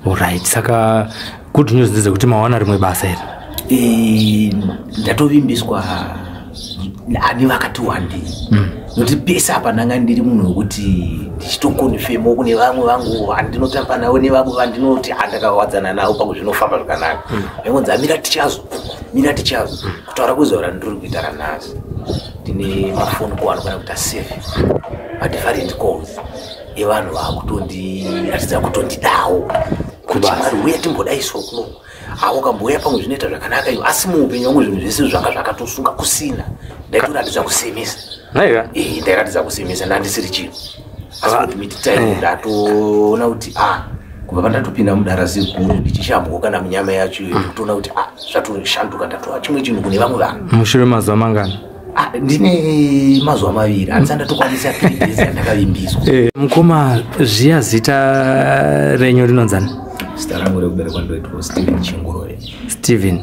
Alright, saka good news ndezekuti mawana rimwe basa here? Ndatovimbiswa ane vakati wandei, nokuti pese apa ndanga ndiri munhu wekuti ndichitokonfemawo kune vamwe vangu vandinotamba navo nevamwe vandinoti handakawadzana navo pamwe zvinofamba zvakanaka. Vaingonzi amira tichazo, mira tichazo. Kutaura kwezuva randiri kuita ranhasi, ndine mafoni kuvanhu kana kuita save madifferent calls evanhu vakutondiratidza kutondidawo kuti Kubasa. mari uya timbodaiswa kuno avo kambouya pamwe zvinoita zvakanaka iwo. Asi muupenyu wangu zvinhu zvese zvanga zvakatosunga kusina, ndaitoratidza kusemesa. Naiga. Ndairatidza kusemesa, ndandisiri chinhu. Asi kuti miti time ndatoona kuti a kubva pandatopinda mudara sekuru ndichishambwa kana munyama yacho iyo, ndikutoona kuti a zvatoshanduka, ndatova chimwe chinhu kune vamwe vanhu. Mushure mazuva mangani? Ah, ndine mazuva 2, handisati ndatokwanisa 3 days yandakavimbiswa. Mukoma, zviya zita renyu rinonzani? Zita rangu rekuberekwa ndoitwa Stephen Chingurove. Stephen.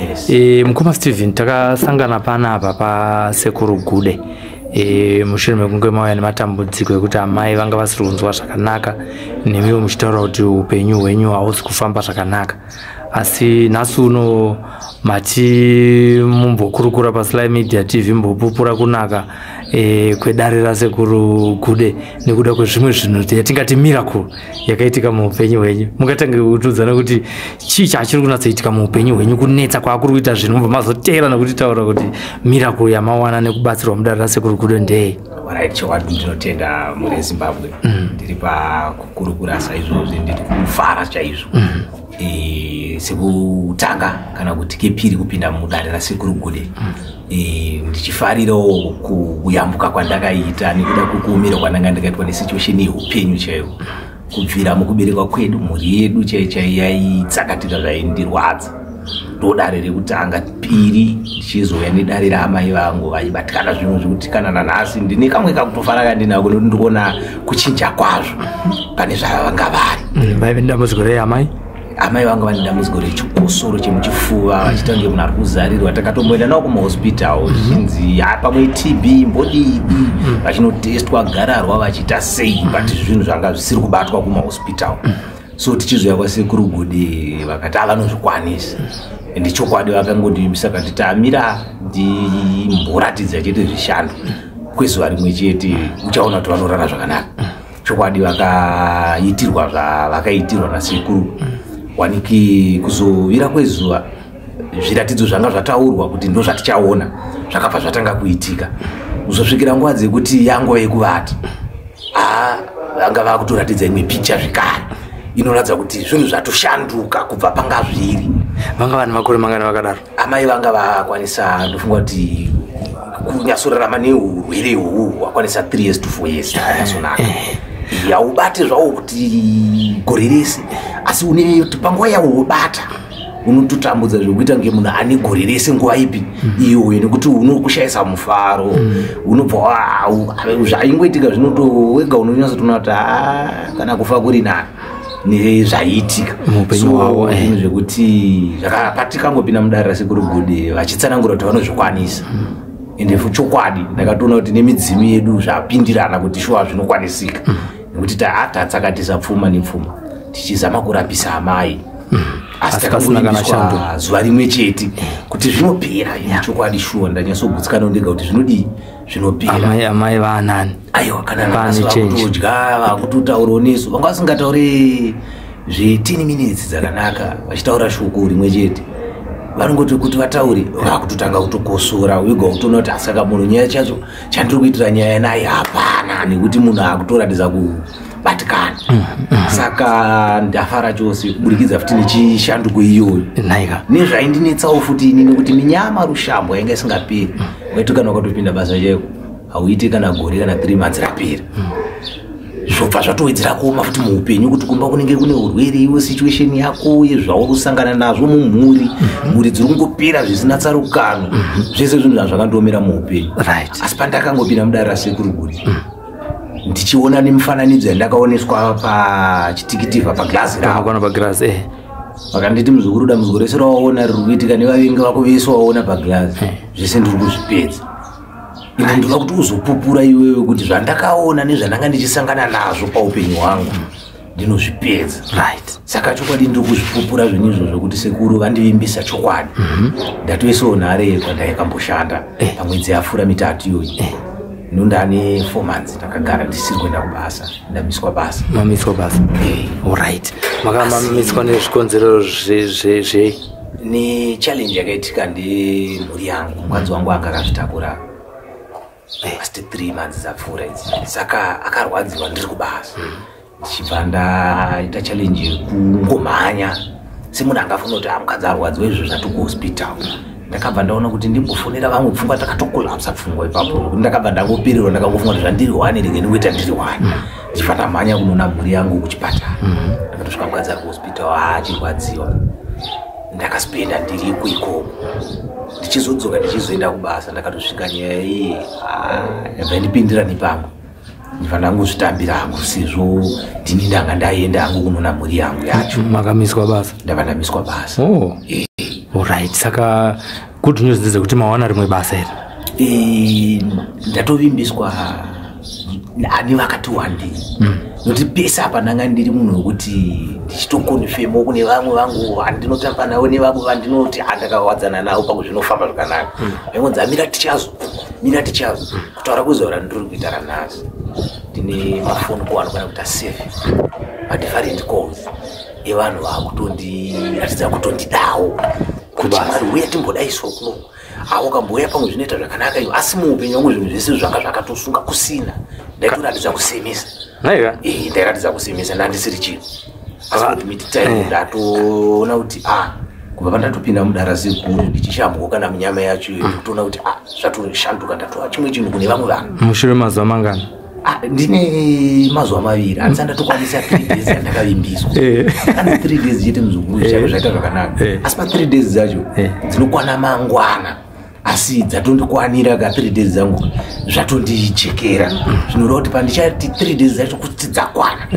Yes. Mukoma Stephen, takasangana panapa pasekuru Gude mushure mekunge mauya nematambudziko ekuti amai vanga vasiri kunzwa zvakanaka, nemiwo muchitaura kuti upenyu hwenyu hausi kufamba zvakanaka. Asi nhasi uno mati mumbokurukura paSly Media TV, mbopupura kunaka kwedare rasekuru Gude nekuda kwezvimwe zvinhu yatingati miracle yakaitika muupenyu hwenyu. Mungatange kutiudzana kuti chii chachiri kunatsoitika muupenyu hwenyu, kunetsa kwaakuri kuita zvinhu, mubva mazoteera nekutitaura kuti miracle yamawana nekubatsirwa mudare rasekuru Gude ndei? Alright, chokwadi ndinotenda mhuri yeZimbabwe. Ndiri pakukurukura saizvozvi, ndiri kufara chaizvo. Sekutanga kana kuti kepiri kupinda mudare rasekuru Gude, ndichifarirawo kuyambuka kwandakaita nekuda kwekuomera kwandanga ndakaitwa nesituation yeupenyu chaiwo. Kubvira mukuberekwa kwedu, mhuri yedu chai chai yaitsakatika, zvaindirwadza. Ndo dare rekutanga piri ndichizouya nedare raamai vangu vaibatikana zvinhu zvekuti kana nanhasi ndine kamwe kakutofara kandinako, nekuti ndikuona kuchinja kwazvo pane zvavanga vari. Vaive nedambudziko rei amai? Amai vanga vane dambudziko rechikosoro chemuchifuva, vachitange munhu ari kuzarirwa. Takatomboenda navo kumahospital, zvichinzi ha pamwe TB, mbodidi, vachinotestwa gararwa, vachiita sei, but zvinhu zvanga zvisiri kubatwa kumahospital. So tichizouya kwasekuru Gude, vakati avanozvikwanisa, ende chokwadi vakangondivimbisa kati tamira ndimboratidza chete zvishando kwezuva rimwe chete, uchaona kuti vanorara zvakanaka. Chokwadi vakaitirwa zvavakaitirwa nasekuru, waniki kuzovira kwezuva zviratidzo zvanga zvataurwa kuti ndo zvatichaona zvakabva zvatanga kuitika, kuzosvikira nguva dzekuti yanguva yekuvata, a vanga vakutoratidza imwe picha zvekare inoratidza kuti zvinhu zvatoshanduka kubva panga zviri. Vanga vane makore mangani vakadaro? Amai vanga vakwanisa, ndofunga kuti kunyatsorarama neurwere uhu wakwanisa 3 years to 4 years zvakanyatsonaka. Haubate zvawo kuti gore rese, asi une panguva yaubata unototambudza zvekuita kunge munhu ane gore rese nguva ipi iyoyo, nekuti unokushayisa mufaro. Unobva zvaingoitika zvinoto wega unonyatsotoona kuti ha kana kufa kuri nani nezvaiitika Muupenyu hwavo. Zvinhu zvekuti patikangopinda mudare rasekuru Gude vachitsanangura kuti vanozvikwanisa, ende chokwadi ndakatoona kuti nemidzimu yedu zvapindirana kuti shuwa zvinokwanisika, nekuti tatsakatisa pfuma nepfuma tichizama kurapisa amai, asi Asi pasina kana takangovimbiswa shando. zuva rimwe chete kuti zvinopera. Ine chokwadi shuwa ndanyatsogutsikawo ndega kuti zvinodii, zvinopera. Amai vaanani? Aiwa, kana Pane nanhasi change. vakutodya, vakutotaurawo nesu. Vanga vasingatauri zve10 minutes dzakanaka, vachitaura shoko rimwe chete. Vanongoti kuti vataure vakutotanga kutokosora, wega kutoona kuti asaka munhu nyaya chacho chandiri kuitira nyaya naye hapana, nekuti munhu akutoratidza kubatikana. Saka ndafara chose kuburikidza futi nechishanduko iyoyo Nhaika. Nezvaindinetsawo futi ini, nekuti minyama rushambwa yanga isingaperi. Waiti kana ukatopinda basa chaiko, hauiti kana gore kana 3 months rapera, zvobva zvatowedzera kuoma futi muupenyu, kuti kumba kunenge kune urwere, iwe situation yako yezvauri kusangana nazvo mumhuri, mhuri dziri kungopera zvisina tsarukano, zvese zvinhu zvazvakandiomera muupenyu. Asi pandakangopinda mudare rasekuru Gude, ndichiona nemifananidzo yandakaoneswa pachitikitivha paglazi ravo, Pakwana pagirazi. Vakanditi, "Muzukuru, dambudziko rese rawaona riri kuitika nevavengi vako vese waona paglazi, zvese ndiri kuzvipedza. Ine ndoda kuti uzopupura iwewe kuti zvandakaona nezvandanga ndichisangana nazvo paupenyu hwangu." Ndinozvipedza. Right. Saka chokwadi ndiri kuzvipupura zvinhu izvozvo kuti sekuru vandivimbisa chokwadi. Ndatoisawo nhare kwandaikamboshanda pamwedzi yapfuura 3 iyoyi. Ndane 4 months ndakagara ndisiri kuenda kubasa, ndamiswa basa. Mamiswa basa. Alright. Makamamiswa nezvikonzero zve ne challenge yakaitika ndemhuri yangu. Mukadzi wangu anga akazvitakura past 3 months dzapfuura idzi, saka akarwadziwa ndiri kubasa. Ndichibva ndaita challenge yekungomhanya semunhu angafunga kuti mukadzi arwadziwa izvo zvati kuhospital. Ndakabva ndaona kuti ndimbofonera vamwe, pfungwa takatokolapsa pfungwa ipapo, nekuti ndakabva ndangopererwa, ndakangofunga kuti zvandiri wani rege ndingoita ndiri wani. Ndichibva ndamhanya kunoona mhuri yangu kuchipatara. Ndakatosvika mukadzi ari kuhospital achirwadziwa. Ndakaspenda ndiriko ikoko, ndichizodzoka ndichizoenda kubasa. Ndakatosvika nyaya iyi yabva yandipindira nepamwe, ndibva ndangozvitambira hangu sezvo ndini ndanga ndaenda hangu kunoona mhuri yangu yacho. Makamiswa basa? Ndabva ndamiswa basa. Oh. Alright. Saka good news ndezekuti mawana rimwe basa here? Ndatovimbiswa nevakati wandei, nokuti pese apa ndanga ndiri munhu wekuti ndichitokonfemo kune vamwe vangu vandinotamba navo nevamwe vandinoti ndakawadzana navo pangu zvinofamba zvakanaka. Vaingonzi amira tichazo, mira tichazo. Kutaura kwezuva randiri kuita ranhasi, ndine mafoni ko anokwana kuita 7 madifferent calls evanhu vakutondiratidza kutondidawo kuti mari uya timbodaiswa kuno, avo kambouya pamwe zvinoita zvakanaka iyo. Asi muupenyu wangu zvinhu zvese zvanga zvakatosunga kusina, ndaitoratidza kusemesa. Ndairatidza kusemesa, ndandisiri chinhu. Asi kuti miti time ndatoona kuti kubva pandatopinda mudara sekuru ndichishambwa kana munyama yacho, ndikutoona kuti zvatoshanduka, ndatova chimwe chinhu kune vamwe vanhu. Mushure mazuva mangani? Ndine mazuva 2, handisati ndatokwanisa 3 days yandakavimbiswa. Kana 3 days chete muzukuru chako zvaita zvakanaka, asi pa 3 days dzacho dzinokwana mangwana, asi dzatondikwanira ka 3 days dzangu zvatondijekera. Zvinoreva kuti pandichati 3 days dzacho kuti dzakwana,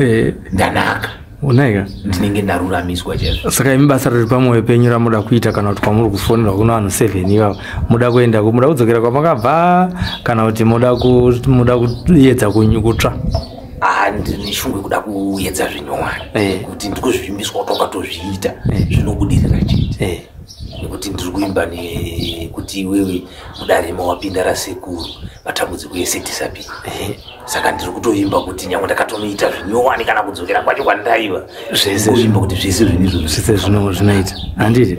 ndanaka. Unaika ndinenge ndaruramiswa chaizvo. Saka imi basa riri pamwoyo penyu ramuda kuita, kana kuti kwamuri kufonerwa kuna vanhu 7 ivavo, muda kuenda, muda kudzokera kwamakabva, kana kuti muda kuedza kutsva? Ndine shungu yekuda kuedza zvinyowani, kuti ndikuzvivimbiswa kuti wakatozviita zvinobudirira chete, nekuti ndiri kuimba nekuti iwewe mudarema wapinda rasekuru, matambudziko ese disappear. Saka ndiri kutoimba kuti nyangwe ndakatonoita zvinyowani kana kudzokera kwacho kwandaiva, zvese kuimba kuti zvese zvinhu izvozvo zvese zvinoita handiti?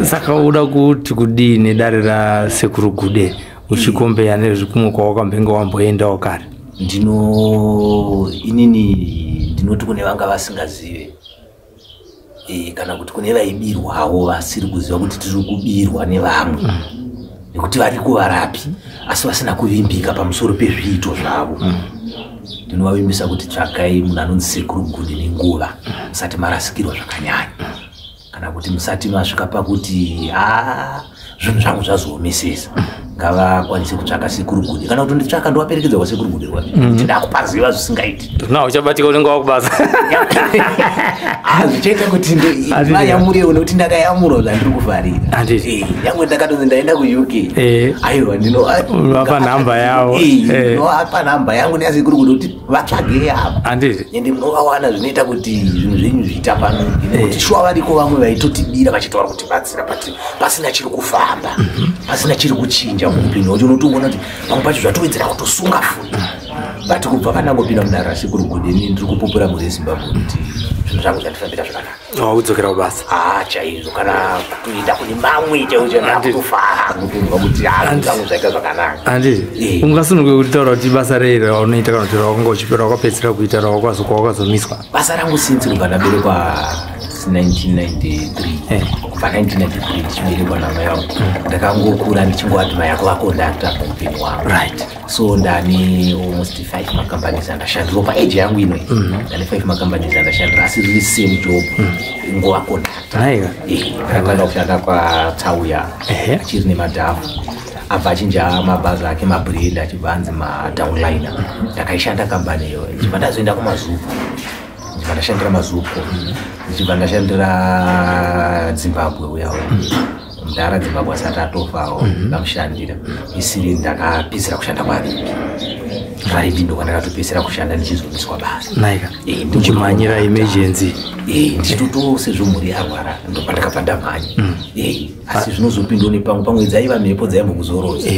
Saka uda kuti kudii nedare rasekuru Gude uchikombeya nezvikumwe kwawakambenge wamboendawo kare? Inini ndinoti kune vanga vasingazive, kana kuti kune vaibirwawo vasiri kuziva kuti tiri kubirwa nevamwe, nekuti vari kuvarapi asi vasina kuvimbika pamusoro pezviito zvavo, ndinovavimbisa kuti tsvakai munhu anonzi Sekuru Gude nenguva, musati marasikirwa zvakanyanya, kana kuti musati masvika pakuti zvinhu zvangu zvazoomesesa. Ngavakwanise kutsvaka Sekuru Gude, kana kuti nditsvaka ndovaperekedza kwaSekuru Gude kwacho, kuti ndakupaziva zvisingaiti. Na uchabatika unenge wakubasa. Zvichaita kuti vayamurewo, nekuti ndakayamurwa zvandiri kufarira. Nyangwe ndakatonzi ndaenda kuUK, aiwa ndinovapa nhamba yavo. Ndinovapa nhamba yangu neyaSekuru Gude kuti vatsvage apa, handiti? Ende munovawana, zvinoita kuti zvinhu zvenyu zviita pano, nekuti shuwa variko vamwe vaitotibira vachitaura kutibatsira, but pasina chiri kufamba, pasina chiri kuchinja muupenyu hwacho. Unotoona kuti pamwe pacho zvatowedzera kutosunga futi. But kubva pandangopinda mudare raSekuru Gude, ini ndiri kupupura mhuri yeZimbabwe kuti zvinhu zvangu zvandifambira zvakanaka. Wakudzokera kubasa? Chaizvo, kana kutoenda kune mamwe chaivo, ndakutofara kutonzwa kuti zvinhu zvangu zvaita zvakanaka. Handiti ungasununguke kutitaura kuti basa rei raunoita, kana kuti rawakanga uchipera wakapedzisira kuita rawakazomiswa? Basa rangu since kubva ndaberekwa 1993, kubva 1993 ndichiberekwa namai vangu, ndakangokura ndichingoadmire kuva conductor muupenyu hwangu. So ndane almost 5 macompanies andashandira paage yangu ino. Ndane 5 macompanies andashandira, asi riri same job, ingova conductor. Naiwa. Ndakatanga kushanda kwaTauya achiri nemadhafu, abva achinja mabhazi ake mabrand, achibva anzi madownliner. Ndakaishanda kambani iyo, ndichibva ndazoenda kumaZupco, ndichibva ndashandira maZupco, ndichibva ndashandira Zimbabwe uyawo. Mudhara Zimbabwe asati atofawo, ndamushandira. Isiri ndakapedzisira kushanda kwaRipi. Varipi ndokwandakatopedzisira kushanda ndichizomiswa basa. Naika uchimhanyira emergency. Ndichitoto sezvo mhuri yarwara, ndopandakabva ndamhanya. Asi zvinozopindwa nepamwe pamwe dzaiva mhepo dzaimbokuzoroza.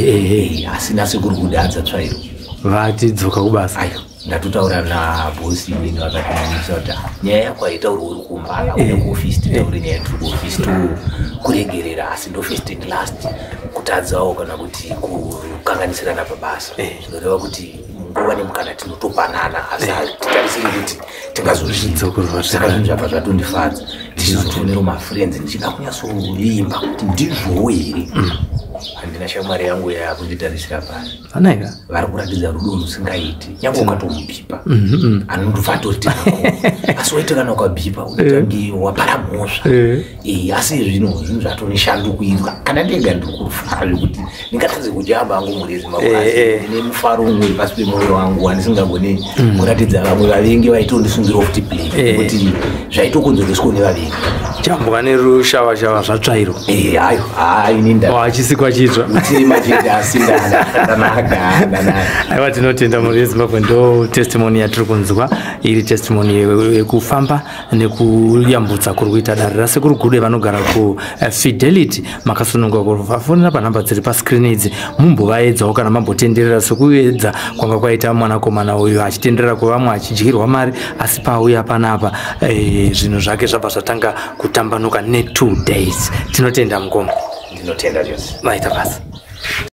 Asi nasekuru Gude adzatsvairo. Vati dzoka kubasa. Ayo, ndatotaura nabhosi inini, vakatiisa kuti, "Ah, nyaya yako haitaurwi uri kumba, auya kuofisi titaure nyaya tiri kuofisi, tokuregerera. Asi ndo first and last kutadzawo kana kuti kukanganisirana pabasa. Zvinoreva kuti nguva nemukana tinotopanana, asi hatitarisiri kuti tingazozvidzokorwa." Saka zvinhu zvabva zvatondifadza. Ndichizofonera mafriends ndichida kunyatsoimba kuti ndizvowo here. Handina shamwari yangu yakunditarisira pasi. Anaika. Vari kuratidza rudo rusingaiti. Nyange ukatomubhipa, anondobva atori asi waita kana ukabhipa unotange wapara mhosva. Asi zvino zvinhu zvatoneshandukuirwa. Kana ndega ndiri kufara zvekuti ndingatadze kujamba hangu mhuri yeZimbabwe, asi ndine mufaro umwe uri pasi pemwoyo wangu wandisingagoni kuratidza vamwe vavengi vaitondisungirawo futi play, nekuti zvaitokonzereswa nevavengi. Jambwa nerushawashawa zvatsvairwa. Ayo, hai, ini nda Chisikwa chitsva. Utema chete, asi ndanaka, ndanaka. Aiwa, tinotenda mhuri yeZimbabwe. Ndo testimony yatiri kunzwa iri testimony yekufamba nekuyambutsa kuri kuita dare raSekuru Gude. Vanogara kuFidelity. Makasununguka kuvafonera panhamba dziri pascreen idzi, mumbovaedzawo kana mambotenderera sekuedza kwanga kwaita mwanakomana uyu achitenderera kuvamwe achidyirwa mari, asi pauya panapa zvinhu zvake zvabva zvatanga kutambanuka ne2 days. Tinotenda mukoma. Ndinotenda chose. Maita basa.